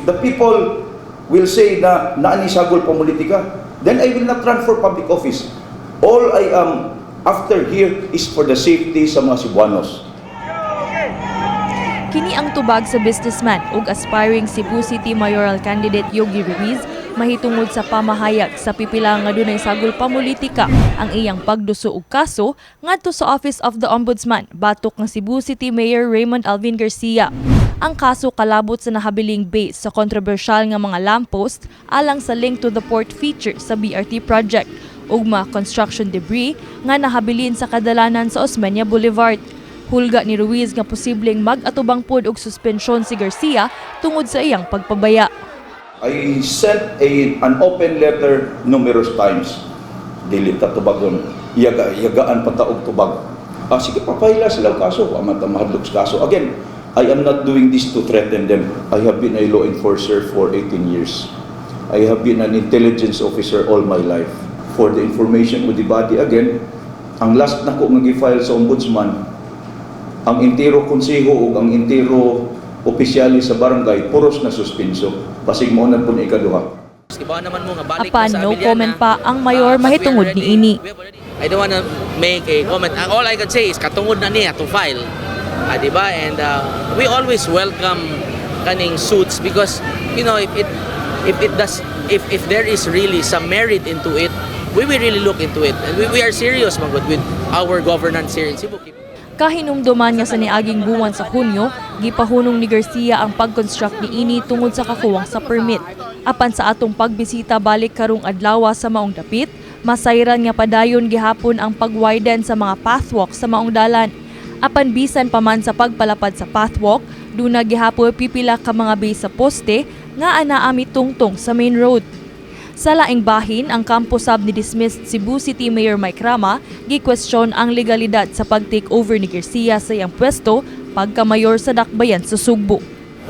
If the people will say na naa ni sagol pamulitika, then I will not run for public office. All I am after here is for the safety sa mga Cebuanos. Kini ang tubag sa businessman ug aspiring Cebu City mayoral candidate Yogi Ruiz mahitungod sa pamahayag sa pipila nga dunay sagol pamulitika ang iyang pagduso og kaso ngadto sa Office of the Ombudsman batok ng Cebu City Mayor Raymond Alvin Garcia. Ang kaso kalabot sa nahabiling base sa kontrobersyal nga mga lamppost alang sa Link to the Port feature sa BRT project ug mga construction debris nga nahabilin sa kadalanan sa Osmeña Boulevard. Hulga ni Ruiz nga posibleng mag-atubang pod og suspensyon si Garcia tungod sa iyang pagpabaya. I sent an open letter numerous times. Dili ta tubagon. Yagaan pa ta og tubag. Ah, sige, papayla sila og kaso. Wa man ta mahadlok sa kaso. Again, I am not doing this to threaten them. I have been a law enforcer for 18 years. I have been an intelligence officer all my life. For the information of the body again, ang last nako nga gi-file sa ombudsman, ang entero konseho ug ang entero opisyalis sa barangay puros na suspenso. Basig mao na pud ikaduha. Iba naman mo nga balik Apan na sa no Abellana. Comment pa ang mayor But we are mahitungod niini. I don't wanna make a comment. All I can say is katungod na niya to file. Ah, di ba? And we always welcome kaning suits because if it does if there is really some merit into it, we will really look into it. And we are serious, man gud, with our governance here in Cebu. Kahinumduman nga sa niaging buwan sa Hunyo, gipahunong ni Garcia ang pag-construct niini tungod sa kakuwang sa permit. Apan sa atong pagbisita balik karong adlaw sa maong dapit, masayran nga padayon gihapon ang pag-widen sa mga pathwalk sa maong dalan. Apan bisan pa man sa pagpalapad sa pathwalk, duna gihapon pipila ka mga base sa poste nga anaa mitungtong sa main road. Sa laing bahin, ang kampo sab ni dismissed Cebu City Mayor Mike Rama gi-question ang legalidad sa pag-take over ni Garcia sa iyang pwesto pagka-mayor sa Dakbayan sa Sugbo.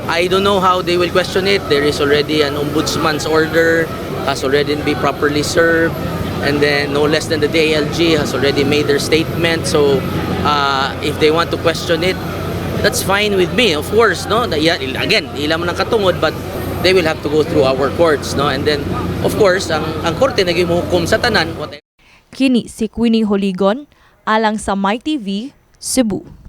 I don't know how they will question it. There is already an ombudsman's order, has already been properly served, and then no less than the DILG has already made their statement. So if they want to question it, that's fine with me. Of course, no. Yeah, again, ila man ang katungod, but they will have to go through our courts, no. And then, of course, ang korte naging sa tanan. Whatever. Kini si Queenie Holigon alang sa MyTV, Cebu.